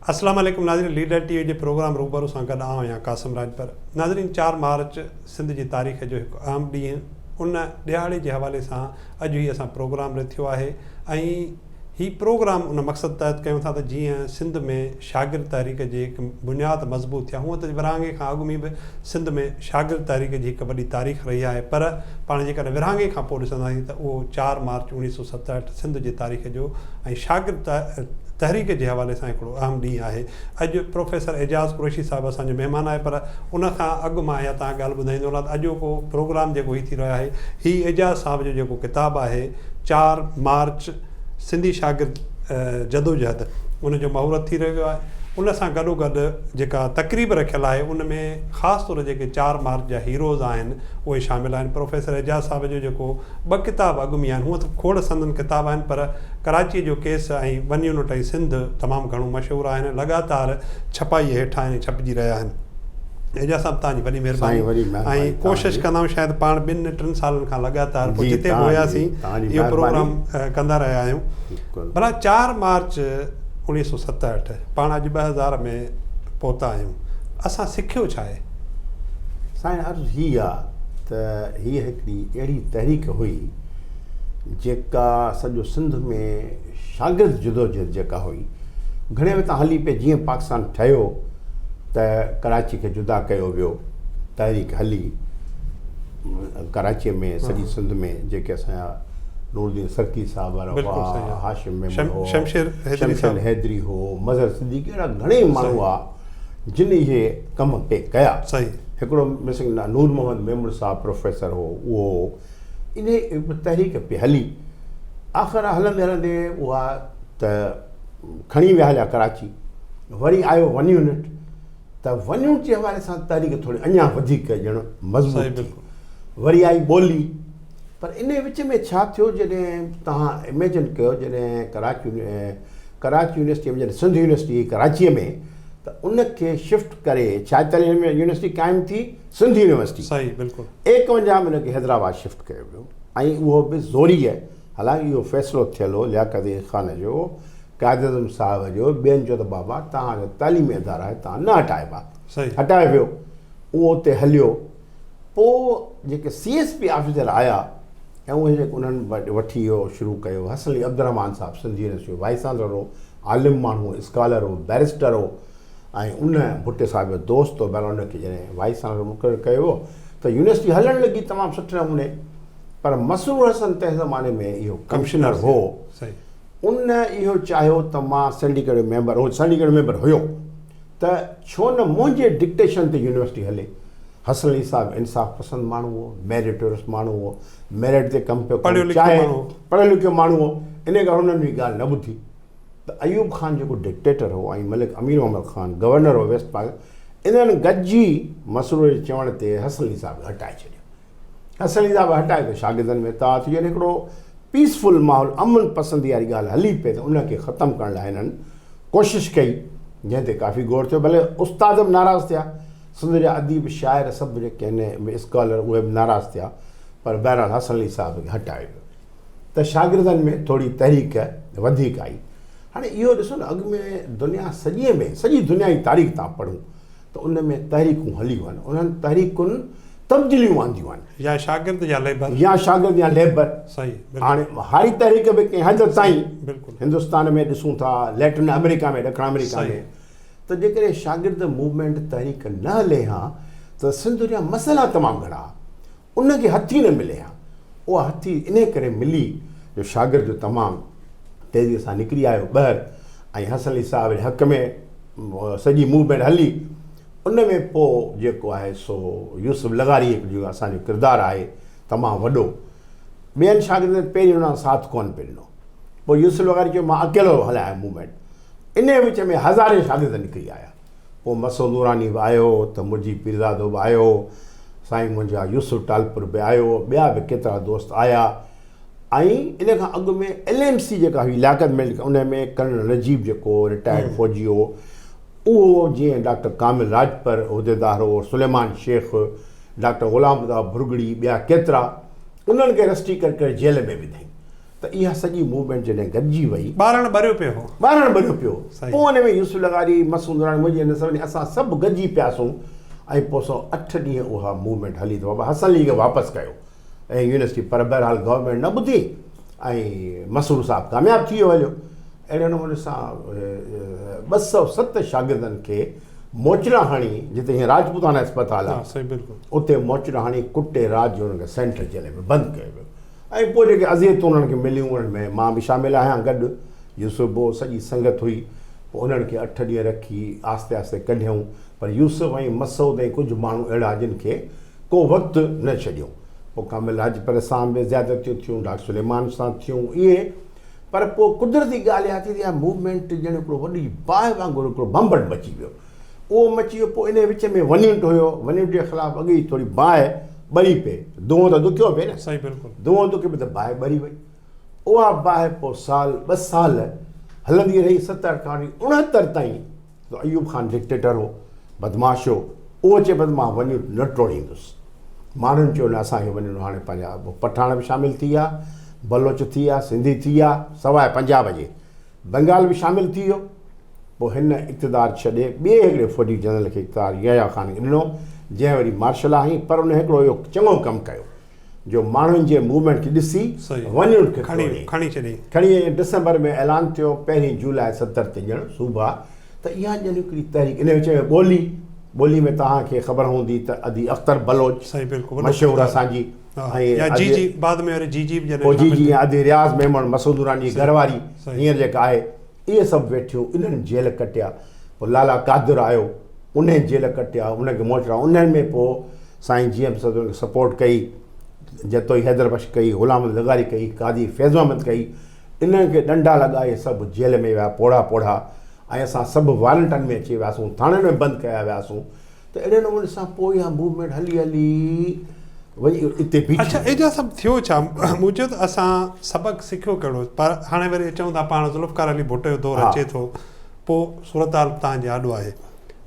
اسلام عليڪم ناظرين ليڊر ٽي وي جي پروگرام روبرو سان گڏ آئون آهيان قاسم راڄپر ناظرين 4 مارچ سنڌ جي تاريخ جو هڪ اهم ڏينهن ان ڏهاڙي جي حوالي سان اڄ هي اسان پروگرام رٿيو آهي ۽ هي پروگرام ان مقصد تحت ڪيون ٿا ته جيئن سنڌ ۾ شاگرد تحريڪ جي هڪ بنياد مضبوط ٿئي. هونء ته ورهاڱي کان اڳ ۾ به سنڌ ۾ شاگرد تحريڪ جي هڪ وڏي تاريخ رهي آهي پر پاڻ جيڪڏهن ورهاڱي کان پوء ڏسنداسين ته اهو 4 مارچ 1967 سنڌ جي تاريخ جو ۽ شاگرد تحريڪ جي حوالي سان هڪڙو اهم ڏينهن آهي. اڄ پروفيسر اعجاز قريشي صاحب اسان جو مهمان آهي پر ان کان اڳ مان اها توهان کي ڳالهه ٻڌائيندو هلان ته اڄوڪو پروگرام جيڪو هي ٿي رهيو آهي هي اعجاز صاحب جو جيڪو ڪتاب آهي 4 مارچ سنڌي شاگرد جدوجهد ان جو مهورت ٿي رهيو آهي ان سان گڏو گڏ جيڪا تقريب رکيل آهي ان ۾ خاص طور جيڪي 4 مارچ جا هيروز آهن اهي شامل آهن پروفيسر اعجاز صاحب جو جيڪو ٻه ڪتاب اڳ ۾ آهن هونء ته کوڙ سندن ڪتاب آهن پر ڪراچيء جو ڪيس ۽ ون يونٽ ۽ سنڌ تمام گهڻو مشهور آهن لڳاتار ڇپائيء هيٺ آهن ۽ ڇپجي رهيا آهن. اعجاز صاحب توهان جي وڏي مهرباني ۽ ڪوشش ڪندا آهيون شايد پاڻ ٻن ٽن سالن کان لڳاتار پوء جتي به هياسين اهو پروگرام ڪندا رهيا آهيون ڀلا 4 مارچ 1967 پاڻ اڄ 2000 ۾ پهتا آهيون اسان سکيو ڇا آهي؟ سائين عرض هي آ ته هيء هڪڙي اهڙي تحريڪ هئي جيڪا سڄو سنڌ ۾ شاگرد جدوجهد جيڪا هئي گهڻي وقت هلي پئي جيئن پاڪستان ٺهيو ته ڪراچي کي جدا ڪيو ويو، تحريڪ هلي، ڪراچيء ۾ سڄي سنڌ ۾ جيڪي اسان جا نورالدين سرڪي صاحب وارا هئا، هاشم ميمڻ هو، شمشير حيدري هو، مظهر صديقي اهڙا گهڻيئي ماڻهو هئا جن اهي ڪم پئي ڪيا. هڪڙو مسنگ نور محمد ميمڻ صاحب پروفيسر هو اهو هو. انهي تحريڪ پئي هلي. آخر هلندي هلندي اها ته کڻي ويا هليا ڪراچي. وري آيو ون يونٽ ته ون يونٽ جي حوالي سان تحريڪ ٿوري اڃا وڌيڪ ڄڻ مضبوط ٿي. وري آئي ٻولي. پر انهي وچ ۾ ڇا ٿيو جڏهن توهان اميجن ڪيو جڏهن ڪراچي ڪراچي يونيورسٽي ۾ جڏهن سنڌ يونيورسٽي هئي ڪراچيء ۾ ته ان کي شفٽ ڪري 46 ۾ يونيورسٽي قائم ٿي سنڌ يونيورسٽي صحيح بلڪل 51 ۾ ان کي حيدرآباد شفٽ ڪيو ويو ۽ اهو به زوريء حالانڪ اهو فيصلو ٿيل هو لياقت علي خان جو قائداعظم صاحب جو ٻين چيو ته بابا توهان جو تعليمي ادارا آهي توهان نه هٽائبا هٽايو ويو اهو اتي هليو پوء جيڪي سي ايس پي آفيسر آيا ۽ اهي جيڪي انهن وٺي اهو شروع ڪيو حسن علي عبدالرحمان صاحب سنڌ يونيورسٽي جو وائيس چانسلر هو عالم ماڻهو هو اسڪالر هو بئريسٽر هو ۽ ان ڀٽي صاحب جو دوست هو بهرحال ان کي جڏهن وائيس چانسلر مقرر ڪيو ويو ته يونيورسٽي هلڻ لڳي تمام سٺي نموني پر مسرور حسن تنهن زماني ۾ اهو ڪمشنر هو ان اهو چاهيو ته مان سنڊيڪيٽ جو ميمبر هو سنڊيڪيٽ جو ميمبر هيو ته ڇو نه منهنجي ڊڪٽيشن تي يونيورسٽي هلي. حسن علي صاحب انصاف پسند ماڻهو هو، ميريٽورس ماڻهو هو، ميرٽ تي ڪم پيو ڪرڻ چاهي، پڙهيل لکيو ماڻهو هو، انهي ڪري هنن به ڳالهه نه ٻڌي ته ايوب خان جيڪو ڊڪٽيٽر هو ۽ ملڪ امير محمد خان گورنر هو ويسٽ پاڪستان، انهن گڏجي مسرور جي چوڻ تي حسن علي صاحب کي هٽائي ڇڏيو. حسن علي صاحب هٽائي ته شاگردن ۾ اتحاد ٿي ويو يعني هڪڙو پيسفل ماحول امن پسندي واري ڳالهه هلي پئي ته ان کي ختم ڪرڻ لاء هنن ڪوشش ڪئي جنهن تي ڪافي غور ٿيو ڀلي استاد به ناراض ٿيا سنڌ جا اديب شاعر سڀ جيڪي آهن اسڪالر اهي به ناراض ٿيا پر بهرحال حسن علي صاحب کي هٽايو ويو ته شاگردن ۾ ٿوري تحريڪ وڌيڪ آئي هاڻي اهو ڏسو نه اڳ ۾ دنيا سڄي ۾ سڄي دنيا جي تاريخ تان پڙهون ته ان ۾ تحريڪون هليون آهن، انهن تحريڪن تبديليون آنديون آهن. يا شاگرد يا ليبر. يا شاگرد يا ليبر. صحيح بلڪل. هاڻي هاري تحريڪ به ڪنهن حد تائين بلڪل هندستان ۾ ڏسون ٿا، ليٽن آمريڪا ۾ ڏکڻ آمريڪا ۾ ته جيڪڏهن شاگرد موومينٽ تحريڪ نه هلي ها ته سنڌ جا مسئلا تمام گهڻا ها. ان کي هٿي نه ملي ها. اها هٿي انهي ڪري ملي جو شاگرد جو تمام تيزيء سان نڪري آيو ٻهر ۽ حسن علي صاحب جي حق ۾ سڄي موومينٽ هلي. ان ۾ پوء جيڪو آهي سو يوسف لغاري هڪ جيڪو اسان جو ڪردار آهي تمام وڏو. ٻين شاگردن پهرين ان سان ساٿ ڪونه پئي ڏنو. پوء يوسف لغاري چيو مان اڪيلو هلايان موومينٽ. انهي وچ ۾ هزارين شاگرد نڪري آيا. پوء مسعود نوراني به آيو ته مجيب پيرزادو به آيو، سائين منهنجا يوسف ٽالپر به آيو، ٻيا به ڪيترا دوست آيا ۽ ان کان اڳ ۾ ايل ايم سي جيڪا هئي لياقت ميڊيڪل ان ۾ ڪرنل نجيب جيڪو رٽائرڊ فوجي هو اهو جيئن ڊاڪٽر ڪامل راڄپر عهديدار هو، سليمان شيخ، ڊاڪٽر غلام رضا ڀرڳڙي ٻيا ڪيترا انهن کي رسٽي ڪري ڪري جيل ۾ وڌائين. ته اها سڄي موومينٽ جڏهن گڏجي وئي. ٻارڻ ٻريو پيو هو. ٻارڻ ٻريو پيو هو. پوء ان ۾ يوسف لغاري، مسعود نوراني، منهنجي هن سڀني اسان سڀ گڏجي پياسون ۽ پوء 108 ڏينهن اها موومينٽ هلي ته بابا حسن ليگ واپس ڪيو ۽ يونيورسٽي پر بهرحال گورنمينٽ نه ٻڌي ۽ مسرور صاحب ڪامياب ٿي ويو هليو. اهڙي نموني سان 207 شاگردن کي موچڙا هڻي جتي هينئر راجپوتانا اسپتال آهي اتي موچڙا هڻي ڪٽي رات جو انهن کي سينٽرل جيل ۾ بند ڪيو ويو. ۽ پوء جيڪي اذيتون انهن کي مليون انهن ۾ مان به شامل آهيان گڏ يوسف به هو سڄي سنگت هئي پوء انهن کي اٺ ڏينهن رکي آهستي آهستي ڪڍيائون پر يوسف ۽ مسعود ۽ ڪجهه ماڻهو اهڙا جن کي ڪو وقت نه ڇڏيائون پوء ڪامل راڄپر سان به زيادتيون ٿيون ڊاڪٽر سليمان سان ٿيون اهي پر پوء قدرتي ڳالهه اها ٿي ته اها موومينٽ ڄڻ هڪڙو وڏي باهه وانگر هڪڙو ڀنڀٽ مچي ويو. اهو مچي ويو پوء انهيء وچ ۾ ون يونٽ هيو، ون يونٽ جي خلاف اڳ ئي ٿوري باهه ٻري پئي، دونهون ته دکيو پئي نه، صحيح بلڪل. دونهون دکيو پئي ته باهه ٻري وئي. اها باهه پوء سال ٻه سال هلندي رهي، 70 کان وٺي 69 تائين ته ايوب خان ڊڪٽيٽر هو، بدمعاش هو، اهو چئي پيو ته مان ون يونٽ نه ٽوڙيندس. ماڻهن چيو نه اسان کي ون يونٽ هاڻي پنهنجا پٺاڻ به شامل ٿي ويا، بلوچ ٿي ويا، سنڌي ٿي ويا، سواء پنجاب جي. بنگال به شامل ٿي ويو. پوء هن اقتدار ڇڏي ٻئي هڪڙي فوجي جنرل کي اقتدار يحيٰ خان کي ڏنو، جنهن وري مارشل لا هنئي، پر ان هڪڙو اهو چڱو ڪم ڪيو جو ماڻهن جي موومينٽ کي ڏسي ون يونٽ کي ٽوڙيائين. کڻي ڇڏيائين. کڻي ۽ ڊسمبر ۾ اعلان ٿيو پهرين جولاء 70 تي ڄڻ صوبا ته اها ڄڻ هڪڙي تحريڪ ان وچ ۾ ٻولي ٻولي ۾ توهان کي خبر هوندي ته ادي اختر بلوچ مشهور اسان جي ۽ يا جي جي بعد ۾ وري جي جي به جڏهن پوء جي جي ۽ ادي رياض ميمڻ مسعود نوراني جي گهر واري هينئر جيڪا آهي اهي سڀ ويٺيون انهن جيل ڪٽيا پوء لالا قادر آيو انهن جيل ڪٽيا ان کي موچڙا انهن ۾ پوء سائين جي ايم سيد ان کي سپورٽ ڪئي جتوئي حيدر بخش ڪئي غلام محمد لغاري ڪئي قاضي فيض محمد ڪئي انهن کي ڏنڊا لڳا اهي سڀ جيل ۾ ويا پوڙها پوڙها ۽ اسان سڀ وارنٽن ۾ اچي وياسون ٿاڻن ۾ بند ڪيا وياسون ته اهڙي نموني سان پوء اها موومينٽ هلي هلي وڃي اتي بيٺي. اڇا ايجا سڀ ٿيو ڇا؟ مون چيو ته اسان سبق سکيو ڪهڙو؟ پر هاڻي وري اچون ٿا پاڻ ذوالفقار علي ڀٽو جو دور اچي ٿو پوء صورتحال توهان جي آڏو آهي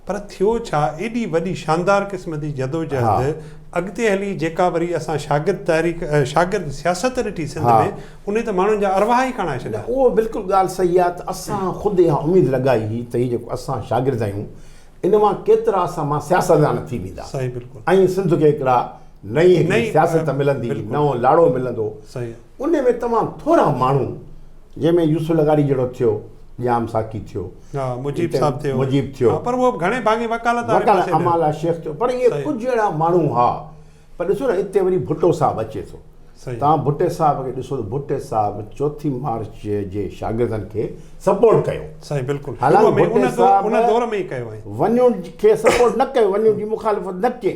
پر ٿيو ڇا ايڏي وڏي شاندار قسم جي جدوجهد اڳتي هلي جيڪا وري اسان شاگرد تحريڪ شاگرد سياست ڏٺي سنڌ ۾ انهي ته ماڻهن جا ارواح ئي کڻائي ڇڏيا. اهو بلڪل ڳالهه صحيح آهي ته اسان خود اها اميد لڳائي هئي ته هي جيڪو اسان شاگرد آهيون ان مان ڪيترا اسان مان سياستدان ٿي ويندا صحيح بلڪل ۽ سنڌ کي هڪڙا نئين هڪڙي سياست ملندي نئون لاڙو ملندو ان ۾ تمام ٿورا ماڻهو جنهن ۾ يوسف لغاري جهڙو ٿيو ڄام ساقي ٿيو مجيب صاحب ٿيو مجيب ٿيو پر اهو گهڻي ڀاڱي وڪالت واري پاسي امان الله شيخ ٿيو پر اهي ڪجهه اهڙا ماڻهو ها پر ڏسو نه اتي وري ڀٽو صاحب اچي ٿو. توهان ڀٽي صاحب کي ڏسو ته ڀٽي صاحب چوٿين مارچ جي شاگردن کي سپورٽ ڪيو. صحيح بلڪل حالانڪ ڀٽي صاحب ان دور ۾ ئي ڪيو ۽ ون يونٽ کي سپورٽ نه ڪيو، ون يونٽ جي مخالفت نه ڪئي،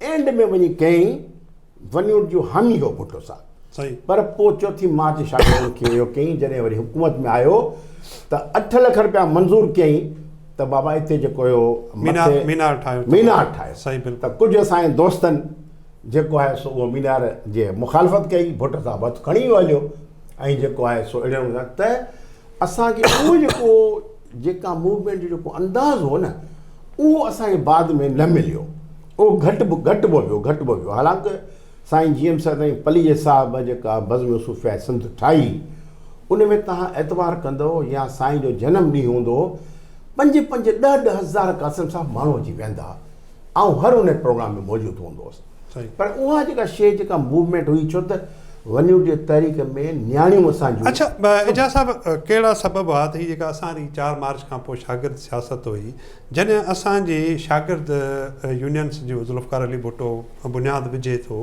اينڊ ۾ وڃي ڪيائين، ون يونٽ جو حامي هو ڀٽو صاحب. صحيح. پر پوء چوٿين مارچ شاگردن کي اهو ڪيائين جڏهن وري حڪومت ۾ آيو ته 8 لک رپيا منظور ڪيائين ته بابا اتي جيڪو اهو مينار مينار ٺاهيو مينار ٺاهيو صحيح بلڪل ته ڪجهه اسان جي دوستن جيڪو آهي سو اهو مينار جي مخالفت ڪئي ڀٽو صاحب هٿ کڻي ويو هليو ۽ جيڪو آهي سو اهڙي نموني ته اسان کي اهو جيڪو جيڪا موومينٽ جو جيڪو انداز هو نه اهو اسان کي بعد ۾ نه مليو اهو گهٽ گهٽبو ويو گهٽبو ويو حالانڪه سائين جي ايم سيد ۽ پليجي صاحب جيڪا بزم صوفياء سنڌ ٺاهي ان ۾ توهان اعتبار ڪندؤ يا سائين جو جنم ڏينهن هوندو هو پنج پنج ڏهه ڏهه هزار قاسم صاحب ماڻهو اچي ويهندا ها آئون هر ان پروگرام ۾ موجود هوندو هوس پر اها جيڪا شيء جيڪا موومينٽ هئي ڇو ته ون يونٽ جي تحريڪ ۾ نياڻيون اسان جون اڇا اعجاز صاحب ڪهڙا سبب هئا ته هي جيڪا اسان جي 4 مارچ کان پوء شاگرد سياست هئي جڏهن اسان جي شاگرد يونينس جو ذوالفقار علي ڀٽو بنياد وجهي ٿو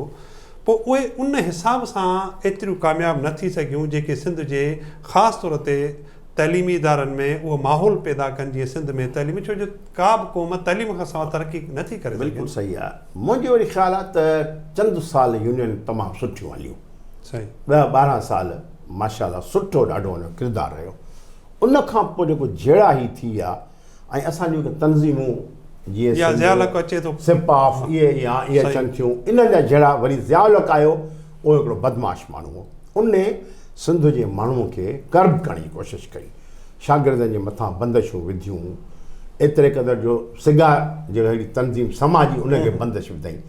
پوء اهي ان حساب سان ايتريون ڪامياب نه ٿي سگهيون جيڪي سنڌ جي خاص طور تي تعليمي ادارن ۾ اهو ماحول پيدا ڪن جيئن سنڌ ۾ تعليم ڇو جو ڪا به قوم تعليم کان سواء ترقي نه ٿي ڪري سگهي. بلڪل صحيح آهي منهنجو وري خيال آهي ته چند سال يونين تمام سٺيون هليون صحيح ڏهه 12 سال ماشاء الله سٺو ڏاڍو ان جو ڪردار رهيو ان کان پوء جيڪو جهيڙا هي ٿي ويا ۽ اسان جون تنظيمون جيئن يا ضياء الحق اچي ٿو سپاف اهي يا اهي اچن ٿيون انهن جا جهيڙا وري ضياء الحق آيو اهو هڪڙو بدمعاش ماڻهو هو ان سنڌ جي ماڻهو کي ڪرب ڪرڻ جي ڪوشش ڪئي شاگردن جي مٿان بندشون وڌيون ايتري قدر جو سگا جهڙي هڪڙي تنظيم سماجي ان کي بندش وڌائين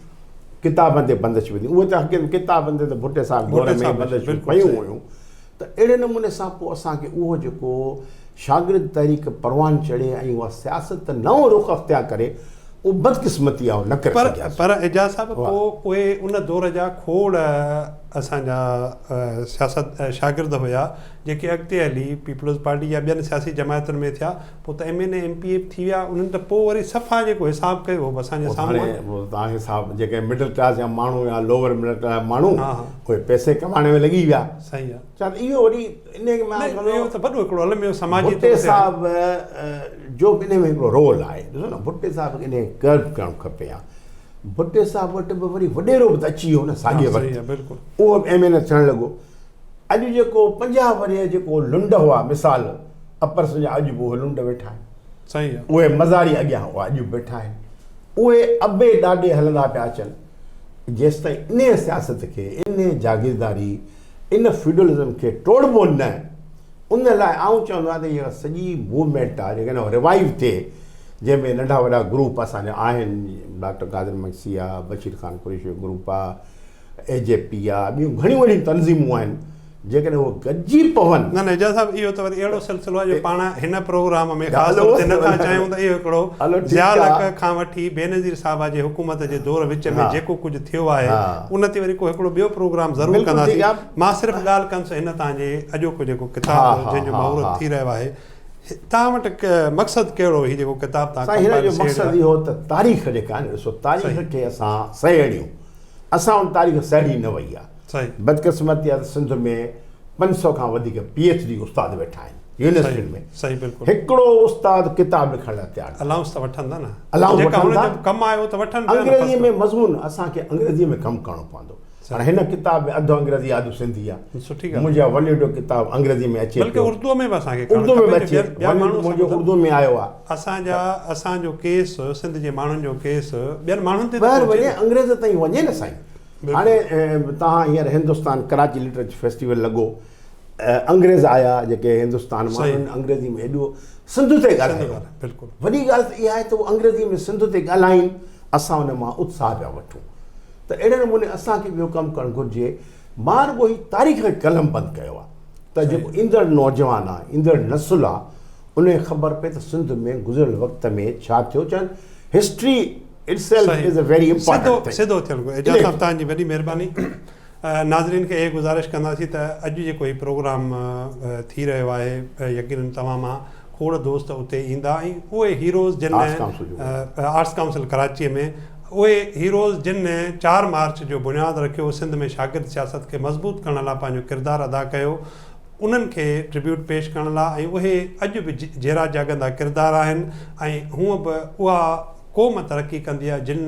ڪتابن تي بندش وڌي اهي ته حقيقت ڪتابن تي ته ڀٽي صاحب دور ۾ بندشون پيون هيون. ته اهڙي نموني سان پوء اسان کي اهو جيڪو شاگرد تحريڪ پروان چڙهي ۽ اها سياست نئون رخ اختيار ڪري اهو بدقسمتي آهي اهو نه ڪري پر سگهياسون. پر اعجاز صاحب پوء اهي ان دور جا کوڙ اسان جا سياست شاگرد هيا جيڪي اڳتي هلي پيپلز پارٽي يا ٻين سياسي جماعتن ۾ ٿيا پوء ته ايم اين اي ايم پي اي به ٿي ويا انهن ته پوء وري صفا جيڪو حساب ڪيو اهو به اسان جي سامهون آهي. هاڻي توهان حساب جيڪي مڊل ڪلاس جا ماڻهو يا لوور مڊل ڪلاس جا ماڻهو اهي پئسي ڪمائڻ ۾ لڳي ويا. صحيح آهي. ڇا ته اهو وري انهي کي مان اهو ته وڏو هڪڙو الميو سماجي طور تي ڀٽي صاحب جو به انهي ۾ هڪڙو رول آهي ڏسو نه ڀٽي صاحب کي انهي کي ڪرب ڪرڻ کپي ها ڀٽي صاحب وٽ به وري وڏيرو به ته اچي ويو نه ساڳي وقت اهو به ايم اين اي ٿيڻ لڳو اڄ جيڪو 50 ورهيه جيڪو لنڊ هئا مثال اپر سنڌ جا اڄ به اهي لنڊ ويٺا آهن اهي مزاري اڳيان اها اڄ به ويٺا آهن اهي ابي ڏاڏي هلندا پيا اچن جيستائين انهي سياست کي انهي جاگيرداري ان فيوڊلزم کي ٽوڙبو نه ان لاء آئون چوندو آهيان ته اها سڄي موومينٽ آهي جيڪڏهن ريوائيو ٿئي جنهن ۾ ننڍا وڏا گروپ اسان جا آهن ڊاڪٽر قادر مگسي آهي بشير خان قريشي جو گروپ آهي اي جي پي آ ٻيون گهڻيون اهڙيون تنظيمون آهن جيڪڏهن اهي گڏجي پون. نه نه اعجاز صاحب اهو ته وري اهڙو سلسلو آهي جو پاڻ هن پروگرام ۾ خاص طور تي نٿا چاهيون ته اهو هڪڙو ضياء الحق کان وٺي بينظير صاحبه جي حڪومت جي دور وچ ۾ جيڪو ڪجهه ٿيو آهي ان تي وري ڪو هڪڙو ٻيو پروگرام ضرور ڪنداسين مان صرف ڳالهه ڪندس هن توهان جي اڄوڪو جيڪو ڪتاب جنهن جو مهورت ٿي رهيو آهي توهان وٽ مقصد ڪهڙو هي جيڪو ڪتاب توهان سائين هن جو مقصد اهو ته تاريخ جيڪا آهي نه ڏسو تاريخ کي اسان سهيڙيون اسان وٽ تاريخ سهڙي نه وئي آهي. بدقسمتي آهي ته سنڌ ۾ 500 کان وڌيڪ پي ايڇ ڊي استاد ويٺا آهن يونيورسٽين ۾، هڪڙو استاد ڪتاب لکڻ لاء تيار ناهي. الائونس ته وٺن ٿا نه. الائونس وٺن ٿا. ڪم آيو ته وٺن پيا نه. انگريزي ۾ مضمون اسان کي انگريزي ۾ ڪم ڪرڻو پوندو. هاڻي هن ڪتاب ۾ اڌ انگريزي اڌ سنڌي آهي. سٺي ڳالهه. منهنجا ون جو ڪتاب انگريزي ۾ اچي پيو. بلڪه اردو ۾ به اسان کي ڪرڻ اردو ۾ به اچي. ون منهنجو اردو ۾ آيو آهي. اسان جا اسان جو ڪيس سنڌ جي ماڻهن جو ڪيس ٻين ماڻهن تي ته ٻاهر وڃي انگريز تائين وڃي نه سائين هاڻي توهان هينئر هندستان ڪراچي لٽريچر فيسٽيول لڳو انگريز آيا جيڪي هندستان مان انهن انگريزي ۾ ايڏو سنڌ تي ڳالهايو بلڪل وڏي ڳالهه ته اها آهي ته هو انگريزي ۾ سنڌ تي ڳالهائين اسان ان مان اتساهه پيا وٺون ته اهڙي نموني اسان کي به اهو ڪم ڪرڻ گهرجي مان رڳو هي تاريخ کي قلم بند ڪيو آهي ته جيڪو ايندڙ نوجوان آهي ايندڙ نسل آهي ان کي خبر پئي ته سنڌ ۾ گذريل وقت ۾ ڇا ٿيو چون history itself is a very important thing. سڌو ٿيل گهرجي. اعجاز صاحب توهان جي وڏي مهرباني. ناظرين کي اهي گذارش ڪنداسين ته اڄ جيڪو هي پروگرام ٿي رهيو آهي يقينن توهان مان کوڙ دوست اتي ايندا ۽ اهي هيروز جن آرٽس ڪائونسل ڪراچي ۾ اهي هيروز جن 4 مارچ جو بنياد رکيو سنڌ ۾ شاگرد سياست کي مضبوط ڪرڻ لاء پنهنجو ڪردار ادا ڪيو انهن کي ٽربيوٽ پيش ڪرڻ لاء ۽ اهي اڄ به جيئرا جاڳندا ڪردار آهن ۽ هونء به اها قوم ترقي ڪندي آهي جن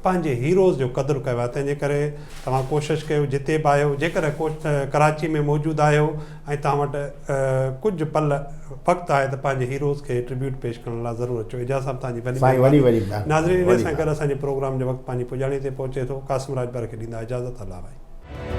پنهنجي هيروز جو قدر ڪيو آهي تنهن جي ڪري توهان ڪوشش ڪيو جتي به آهيو جيڪڏهن ڪراچي ۾ موجود آهيو ۽ توهان وٽ ڪجهه پل وقت آهي ته پنهنجي هيروز کي ٽربيوٽ پيش ڪرڻ لاء ضرور اچو اعجاز صاحب توهان جي وڏي مهرباني ناظرين انهي سان گڏ اسان جي پروگرام جو وقت پنهنجي پڄاڻي تي پهچي ٿو قاسم راڄپر کي ڏيندا اجازت الله راهي.